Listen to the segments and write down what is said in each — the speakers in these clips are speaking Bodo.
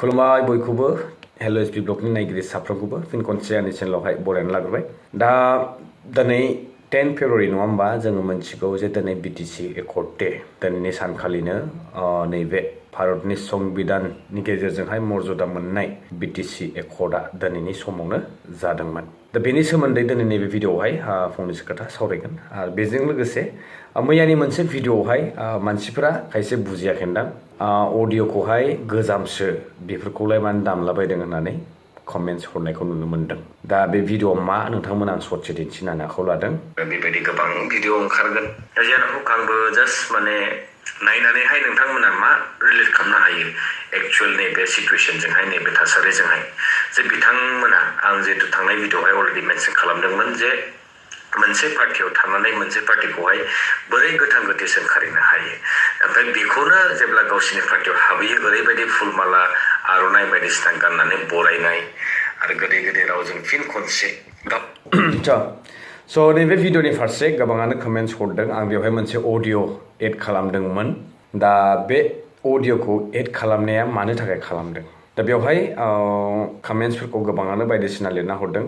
खुलुमबाय बयखौबो हेलो एसपी ब्लगनि नायगिरि साफ्रोमखौबो फिन खनसे आंनि चेनेलावहाय बरायना लाग्रोबाय दा दिनै 10 फेब्रुवारि नङा होमबा जोङो मोनथिगौ जे दिनै बिटिसि एकर्ड डे दिनैनि सानखालिनो नैबे भारतनि संबिधाननि गेजेरजोंहाय मर्यादा मोननाय बिटिसि एकर्डआ दिनैनि समावनो जादोंमोन दा बेनि सोमोन्दै दिनै नैबे भिडिअआवहाय फंनैसो खोथा सावरायगोन आरो बेजों लोगोसे मैयानि मोनसे भिडिअआवहाय मानसिफोरा खायसे बुजियाखैदां अडिअखौहाय गोजामसो बेफोरखौलाय मानो दामलाबायदों होननानै कमेन्ट्स हरनायखौ नुनो मोनदों दा बे भिडिअआ मा नोंथांमोना आं ससे दिन्थिनानै आखायाव लादों बेबायदि गोबां भिडिअ ओंखारगोन जियानो आंबो जास्ट माने नायनानैहाय नोंथांमोना मा रिलेट खालामनो हायो एक्चुअल नैबे सिचुएशनजोंहाय नैबे थासारिजोंहाय जे बिथांमोना आं जिहेतु थांनाय भिडिअआवहाय अलरेडि मेनसन खालामदोंमोन जे मोनसे पार्टियाव थानानै मोनसे पार्टिखौहाय बोरै गोथां गोथै सोंखारिनो हायो ओमफ्राय बेखौनो जेब्ला गावसिनि पार्टियाव हाबहैयो ओरैबायदि फुलमाला आर'नाइ बायदिसिना गाननानै बरायनाय आरो गोदै गोदै रावजों फिन खनसे स' नैबे भिडिअनि फारसे गोबाङानो कमेन्ट्स हरदों आं बेवहाय मोनसे अडिअ एड खालामदोंमोन दा बे अडिअखौ एड खालामनाया मानो थाखाय खालामदों दा बेवहाय कमेन्ट्सफोरखौ गोबाङानो बायदिसिना लिरना हरदों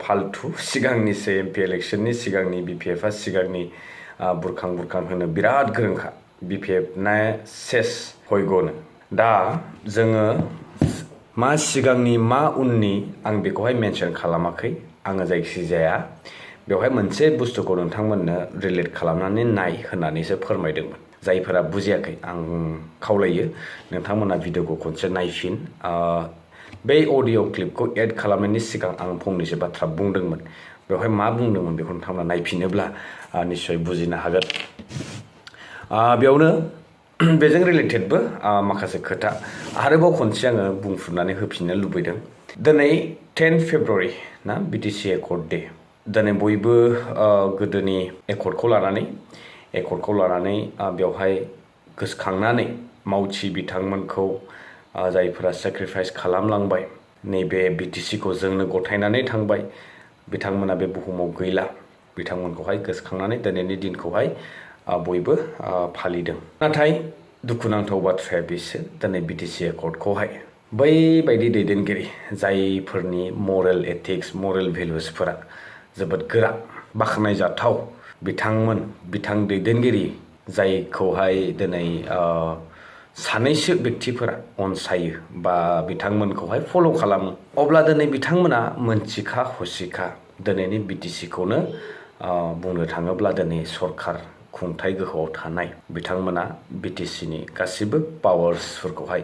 फालतु सिगांनिसो एमपि इलेक्शननि सिगांनि बिपिएफआ सिगांनि बुरखां बुरखां होनो बिराद गोरोंखा बिपिएफना सेस हयग'नो दा जोङो मा सिगांनि मा उननि आं बेखौहाय मेनसन खालामाखै आङो जायखिजाया बेवहाय मोनसे बुस्थुखौ नोंथांमोननो रिलेट खालामनानै नाय होननानैसो फोरमायदोंमोन जायफोरा बुजियाखै आं खावलायो नोंथांमोना भिडिअखौ खनसे नायफिन बे अडिअ क्लिपखौ एड खालामनायनि सिगां आं फंनैसो बाथ्रा बुंदोंमोन बेवहाय मा बुंदोंमोन बेखौ नोंथांमोना नायफिनोब्ला निस्सय बुजिनो हागोन बेयावनो बेजों रिलेटेडबो माखासे खोथा आरोबाव खनसे आङो बुंफुरनानै होफिननो लुबैदों दिनै 10 फेब्रुवारि ना बिटिसि एकर्ड डे दिनै बयबो गोदोनि एकर्डखौ लानानै बेवहाय गोसोखांनानै मावथि बिथांमोनखौ जायफोरा सेक्रिफाइस खालामलांबाय नैबे बिटिसिखौ जोंनो गथायनानै थांबाय बिथांमोना बे बुहुमाव गैला बिथांमोनखौहाय गोसोखांनानै दिनैनि दिनखौहाय बयबो फालिदों नाथाय दुखुनांथाव बाथ्राया बेसो दिनै बिटिसि एकर्डखौहाय बैबायदि दैदेनगिरि जायफोरनि मरेल एथिक्स मरेल भेलुसफोरा जोबोद गोरा बाख्नायजाथाव बिथां दैदेनगिरि जायखौहाय दिनै सानैसो व्यक्तिफोरा अनसायो बा बिथांमोनखौहाय फल' खालामो अब्ला दिनै बिथांमोना मोनथिखा हसिखा दिनैनि बिटिसिखौनो बुंनो थाङोब्ला दिनै सरखार खुंथाय गोहोआव थानाय बिथांमोना बिटिसिनि गासिबो पावार्सफोरखौहाय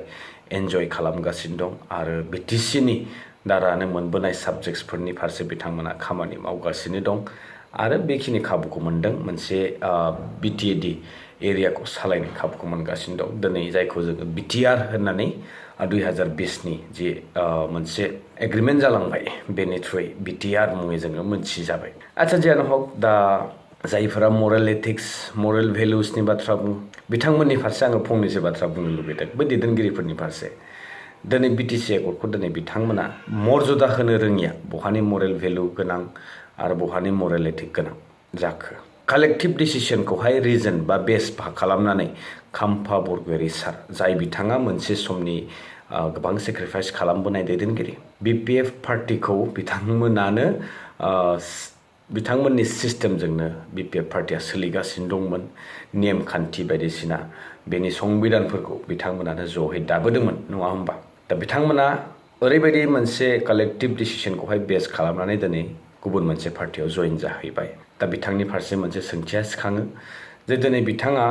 एन्जय खालामगासिनो दं आरो बिटिसिनि दारानो मोनबोनाय साबजेक्ट्सफोरनि फारसे बिथांमोना खामानि मावगासिनो दं आरो बेखिनि खाबुखौ मोनदों मोनसे बिटिएडि एरियाखौ सालायनो खाबुखौ मोनगासिनो दं दिनै जायखौ जोङो बिटिआर होननानै 2020नि जे मोनसे एग्रिमेन्ट जालांबाय बेनि थ्रुयै बिटिआर मुङै जोङो मोनथिजाबाय आচ্ছা जियानो हक दा जायफोरा मरेल एथिक्स मरेल भेलुसनि बाथ्रा बुङो बिथांमोननि फारसे आङो फंनैसो बाथ्रा बुंनो लुबैदों बै दैदेनगिरिफोरनि फारसे दिनै बिटिसि एकर्डखौ दिनै बिथांमोना मर्यादा होनो रोङिया बहानि मरेल भेलु गोनां आरो बहानि मरेल एथिक गोनां जाखो कालेक्टिभ डिसिसनखौहाय रिजन बा बेस खालामनानै खाम्फा बरगयारी सार जाय बिथाङा मोनसे समनि गोबां सेक्रिफाइस खालामबोनाय दैदेनगिरि बिपिएफ पार्टिखौ बिथांमोनानो बिथांमोननि सिस्टेमजोंनो बिपिएफ पार्टिया सोलिगासिनो दंमोन नेमखान्थि बायदिसिना बेनि संबिधानफोरखौ बिथांमोनानो ज'है दाबोदोंमोन नङा होमबा दा बिथांमोना ओरैबायदि मोनसे कालेक्टिभ डिसिसनखौहाय बेस खालामनानै दिनै गुबुन मोनसे पार्टियाव जइन जाहैबाय दा बिथांनि फारसे मोनसे सोंथिया सिखाङो जे दिनै बिथाङा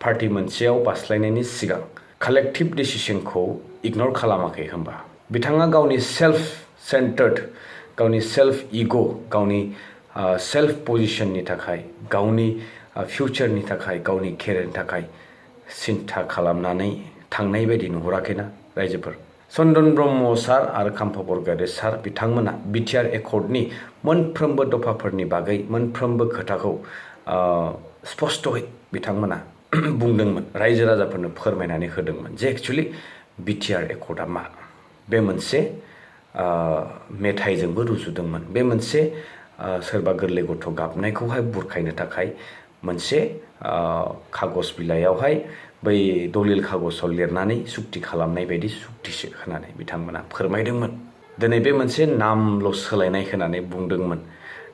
पार्टि मोनसेयाव बास्लायनायनि सिगां कालेक्टिभ डिसिसनखौ इगनर खालामाखै होनबा बिथाङा गावनि सेल्फ सेन्टार्ड गावनि सेल्फ इग' गावनि सेल्फ पजिशननि थाखाय गावनि फिउचारनि थाखाय गावनि केरियारनि थाखाय सिन्था खालामनानै थांनाय बायदि नुहुराखैना रायजोफोर चन्दन ब्रह्म सार आरो खाम्फाबरगयारी सार बिथांमोना बिटिआर एकर्डनि मोनफ्रोमबो दफाफोरनि बागै मोनफ्रोमबो खोथाखौ स्पष्टयै बिथांमोना बुंदोंमोन रायजो राजाफोरनो फोरमायनानै होदोंमोन जे एक्चुअलि बिटिआर एकर्डआ मा बे मोनसे मेथाइजोंबो रुजुदोंमोन बे मोनसे सोरबा गोरलै गथ' गाबनायखौहाय बुरखायनो थाखाय मोनसे खागज बिलाइयावहाय बै दलिल खागजाव लिरनानै सुक्ति खालामनाय बायदि सुक्तिसो होननानै बिथांमोना फोरमायदोंमोन। दिनै बे मोनसे नामल' सोलायनाय होननानै बुंदोंमोन,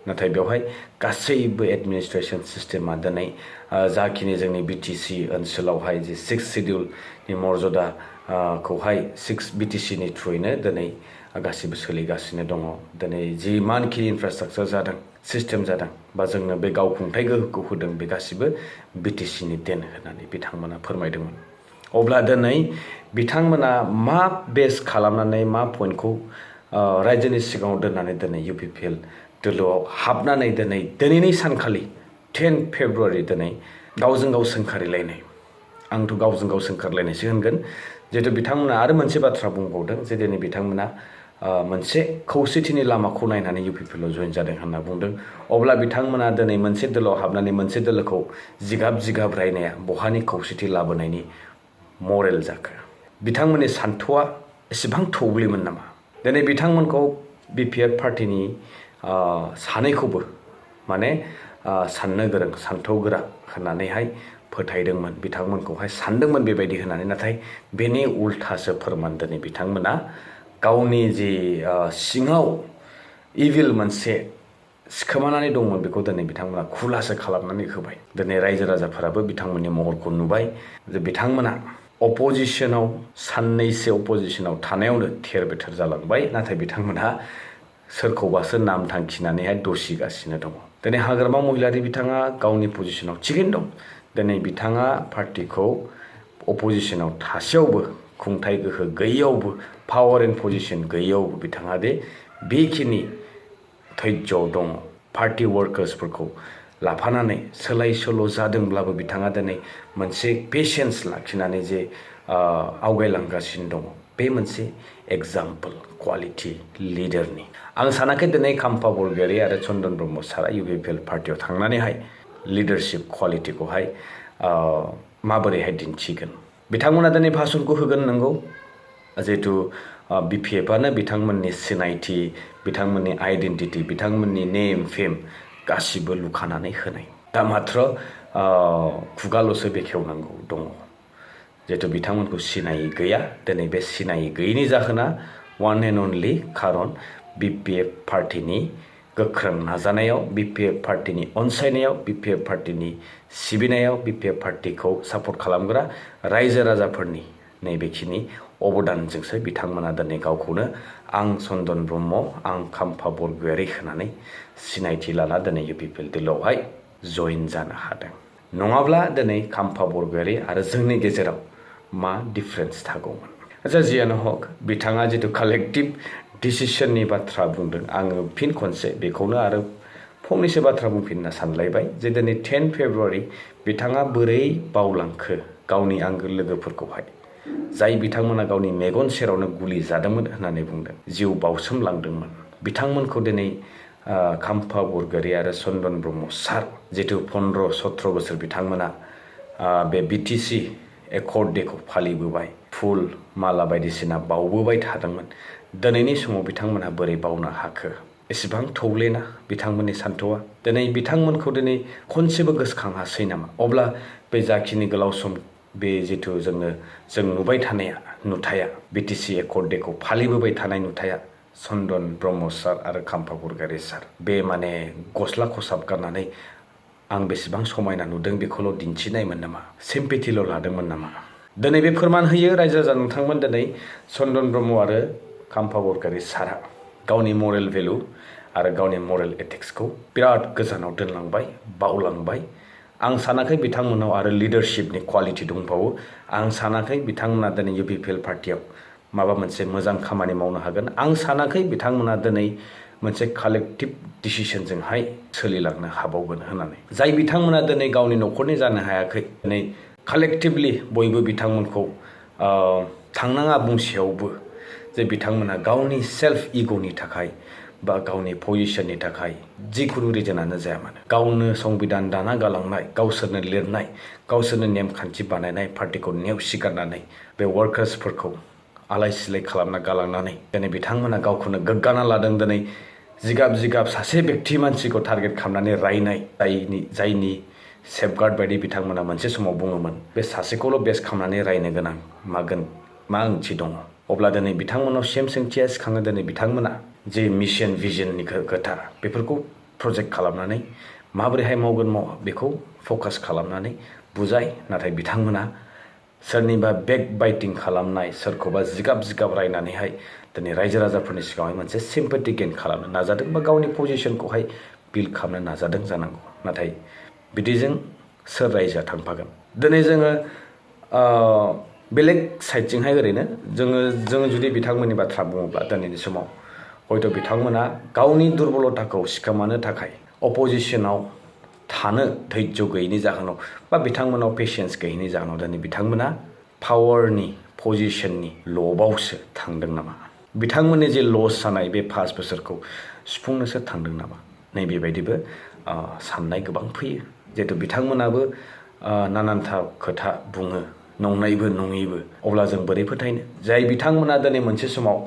नाथाय बेवहाय गासैबो एडमिनिस्ट्रेसन सिस्टेमा दिनै जाखिनि जोंनि बिटिसि ओनसोलावहाय जे 6 सिडिउलनि मर्यादाखौहाय 6 बिटिसिनि थ्रुयैनो दिनै गासिबो सोलिगासिनो दङ। दिनै जिमानखिनि इनफ्रास्ट्राक्चार जादों, सिस्टेम जादों, बा जोंनो बे गावखुंथाय गोहोखौ होदों, बे गासिबो बिटिसिनि देन होननानै बिथांमोना फोरमायदोंमोन। अब्ला दिनै बिथांमोना मा बेस खालामनानै मा पइन्टखौ रायजोनि सिगाङाव दोननानै दिनै UPPL दोलोआव हाबनानै दिनैनि सानखालि 10 फेब्रुवारि दिनै गावजों गाव सोंखारिलायनाय, आंथ' गावजों गाव सोंखारलायनायसो होनगोन, जिहेतु बिथांमोना आरो मोनसे बाथ्रा बुंबावदों जे दिनै बिथांमोना मोनसे खौसेथिनि लामाखौ नायनानै UPPLआव जइन जादों होनना बुंदों। अब्ला बिथांमोना दिनै मोनसे दोलोआव हाबनानै मोनसे दोलोखौ जिगाब रायनाया बहानि खौसेथि लाबोनायनि मरेल जाखो? बिथांमोननि सान्थौआ एसेबां थौलेमोन नामा? दिनै बिथांमोनखौ BPF पार्टिनि सानैखौबो माने साननो गोरों, सान्थौगोरा होननानैहाय फोथायदोंमोन, बिथांमोनखौहाय सानदोंमोन बेबायदि होननानै। नाथाय बेनि उल्थासो फोरमान दिनै बिथांमोना गावनि जि सिङाव इभिल मोनसे सिखोमानानै दंमोन, बेखौ दिनै बिथांमोना खुलासो खालामनानै होबाय। दिनै रायजो राजाफोराबो बिथांमोननि महरखौ नुबाय जे बिथांमोना अपोजिसनाव साननैसो अपोजिसनाव थानायावनो थेर बेथेर जालांबाय, नाथाय बिथांमोनहा सोरखौबासो नाम थांखिनानैहाय दसिगासिनो दङ। दिनै हाग्रामा महिलारि बिथाङा गावनि पजिसनाव थिगैनो दं। दिनै बिथाङा पार्टिखौ अपोजिसनाव थासेयावबो, खुंथाय गोहो गैयैयावबो, पावार एन्ड पजिसन गैयैयावबो बिथाङा बेखिनि धैर्यआव दङ। पार्टि वार्कार्सफोरखौ लाफानानै सोलाय सोल' जादोंब्लाबो बिथाङा दिनै मोनसे पेसेन्स लाखिनानै जे आवगायलांगासिनो दङ, बे मोनसे एग्जाम्पल क्वालिटि लिडारनि। आं सानाखै दिनै खाम्फा बरगयारी आरो चन्दन ब्रह्म सारा UPPL पार्टियाव थांनानैहाय लिडारशिप क्वालिटिखौहाय माबोरैहाय दिन्थिगोन। बिथांमोना दिनै भाषणखौ होगोन, नंगौ, जिहेतु BPFआनो बिथांमोननि सिनायथि, बिथांमोननि आइडेन्टिटि, बिथांमोननि नेम फेम गासिबो लुखानानै होनाय। दा माथ्र खुगाल'सो बेखेवनांगौ दङ। जिहेतु बिथांमोनखौ सिनायि गैया। दिनै बे सिनायि गैयैनि जाहोना वान एन्ड अनलि खारन BPF पार्टिनि गोख्रों नाजानायाव, BPF पार्टिनि अनसायनायाव, BPF पार्टिनि सिबिनायाव, BPF पार्टिखौ सापर्ट खालामग्रा रायजो राजाफोरनि नैबेखिनि अबदानजोंसो बिथांमोना दिनै गावखौनो आं चन्दन ब्रह्म, आं खाम्फा बरगयारी होननानै सिनायथि लाना दिनै UPPL दोलोआवहाय जइन जानो हादों। नङाब्ला दिनै खाम्फा बरगयारी आरो जोंनि गेजेराव मा डिफारेन्स थागौमोन। आচ্ছা, जियानो हक, बिथाङा जितु कालेक्टिभ डिसिसननि बाथ्रा बुंदों, आङो फिन खनसे बेखौनो आरो फंनैसो बाथ्रा बुंफिनना सानलायबाय जे दिनै 10 फेब्रुवारि बिथाङा बोरै बावलांखो गावनि आंगो लोगोफोरखौहाय, जाय बिथांमोना गावनि मेगन सेरावनो गुलि जादोंमोन होननानै बुंदों, जिउ बावसोमलांदोंमोन। बिथांमोनखौ दिनै खाम्फा बरगयारी आरो चन्दन ब्रह्म सार, जितु 15-17 बोसोर बिथांमोना बे BTC एकर्ड डेखौ फालिबोबाय, फुल माला बायदिसिना बावबोबाय थादोंमोन। दिनैनि समाव बिथांमोनहा बोरै बावनो हाखो? एसेबां थौलेना बिथांमोननि सान्थौआ? दिनै बिथांमोनखौ दिनै खनसेबो गोसोखांहासै नामा? अब्ला बे जाखिनि गोलाव सम बे जितु जों नुबाय थानाया नुथाया, BTC एकर्ड डेखौ फालिबोबाय थानाय नुथाया, चन्दन ब्रह्म सार आरो खाम्फा बरगयारी सार बे माने गस्ला खसाब गाननानै आं बेसेबां समायना नुदों बेखौल' दिन्थिनायमोन नामा? सिम्पेथिल' लादोंमोन नामा? दिनै बे फोरमान होयो रायजो राजा नोंथांमोन, दिनै चन्दन ब्रह्म आरो खाम्फा बरगयारी सारा गावनि मरेल भेलु आरो गावनि मरेल एथिक्सखौ बिराद गोजानाव दोनलांबाय, बावलांबाय। आं सानाखै बिथांमोनाव आरो लिडारशिपनि क्वालिटि दंबावो। आं सानाखै बिथांमोना दिनै UPPL पार्टियाव माबा मोनसे मोजां खामानि मावनो हागोन। आं सानाखै बिथांमोना दिनै मोनसे कालेक्टिभ डिसिसनजोंहाय सोलिलांनो हाबावगोन होननानै। जाय बिथांमोना दिनै गावनि न'खरनि जानो हायाखै, दिनै कालेक्टिभलि बयबो बिथांमोनखौ थांनाङा बुंसेयावबो जे बिथांमोना गावनि सेल्फ इग'नि थाखाय बा गावनि पजिसननि थाखाय जिखुनु रिजनानो जाया मानो, गावनो संबिधान दाना गालांनाय, गावसोरनो लिरनाय, गावसोरनो नेमखान्थि बानायनाय पार्टिखौ नेवसिगारनानै बे वार्कार्सफोरखौ आलाय सिलाय खालामना गालांनानै दिनै बिथांमोना गावखौनो गोग्गाना लादों। दिनै जिगाब सासे बेक्ति मानसिखौ टारगेट खालामनानै रायनाय, जायनि सेफगार्ड बायदि बिथांमोना मोनसे समाव बुङोमोन बे सासेखौल' बेस खालामनानै रायनो गोनां मा ओंथि दङ अब्ला दिनै बिथांमोनाव सेम सोंथिया सिखाङो दिनै बिथांमोना जे मिशन भिजननि खोथा बेफोरखौ प्रजेक्ट खालामनानै माबोरैहाय मावगोन बेखौ फकास खालामनानै बुजाय नाथाय बिथांमोना सोरनिबा बेक बाइटिं खालामनाय सोरखौबा जिगाब रायनानैहाय दिनै रायजो राजाफोरनि सिगाङावहाय मोनसे सिम्पेथि गेन खालामनो नाजादों बा गावनि पजिशनखौहाय बिल्ड खालामनो नाजादों जानांगौ नाथाय बिदिजों सोर रायजोआ थांफागोन दिनै जोङो बेलेग साइडजोंहाय ओरैनो जोङो जुदि बिथांमोननि बाथ्रा बुङोब्ला दिनैनि समाव हयथ' बिथांमोना गावनि दुरबलताखौ सिखोमानो थाखाय अपोजिशनाव थानो धैर्य गैयैनि जाहोनाव बा बिथांमोनाव पेशेन्स गैयैनि जाहोनाव दिनै बिथांमोना पावारनि पजिशननि लबावसो थांदों नामा बिथांमोननि जे लस जानाय बे 5 बोसोरखौ सुफुंनोसो थांदों नामा नैबेबायदिबो साननाय गोबां फैयो जिहेतु बिथांमोनाबो नानानथा खोथा बुङो नंनायबो नङैबो अब्ला जों बोरै फोथायनो जाय बिथांमोना दिनै मोनसे समाव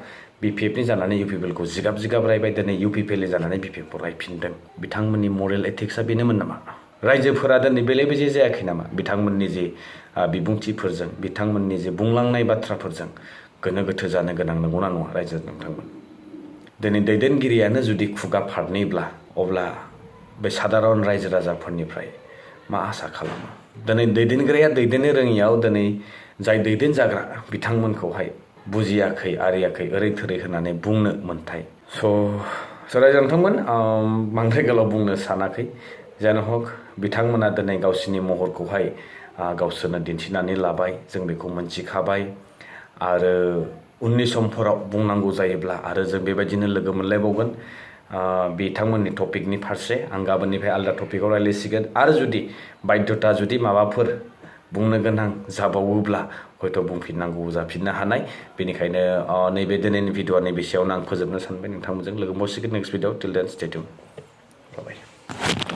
बिपिएफनि जानानै इउपिपिएलखौ जिगाब रायबाय दिनै इउपिपिएल जानानै बिपिएफखौ रायफिनदों बिथांमोननि मरेल एथिक्सआ बेनोमोन नामा रायजोफोरा दिनै बेले बेजे जायाखै नामा बिथांमोननि जे बिबुंथिफोरजों बिथांमोननि जे बुंलांनाय बाथ्राफोरजों गोनो गोथो जानो गोनां नंगौना नङा रायजो नोंथांमोन दिनै दैदेनगिरियानो जुदि खुगा फारनैब्ला अब्ला बे सादारन रायजो राजाफोरनिफ्राय मा आसा खालामो दिनै दैदेनगिरिया दैदेननो रोङियाव दिनै जाय दैदेन जाग्रा बिथांमोनखौहाय बुजियाखै आरियाखै ओरै थोरै होनानै बुंनो मोन्थाय स' रायजो नोंथांमोन बांद्राय गोलाव बुंनो सानाखै जानो हक बिथांमोना दिनै गावसिनि महरखौहाय गावसोरनो दिन्थिनानै लाबाय जों बेखौ मोनथिखाबाय आरो उननि समफोराव बुंनांगौ जायोब्ला आरो जों बेबायदिनो लोगो मोनलायबावगोन बिथांमोननि टपिकनि फारसे आं गाबोननिफ्राय आलदा टपिकआव रायज्लायसिगोन आरो जुदि बाध्यता जुदि माबाफोर बुंनो गोनां जाबावोब्ला हयथ' बुंफिननांगौ जाफिननो हानाय बेनिखायनो नैबे दिनैनि भिडिअ'आ नैबेसेयावनो आं फोजोबनो सानबाय नोंथांमोनजों लोगो मोनसिगोन नेक्स्ट भिडिअ टिल देन स्टे टिउन बाय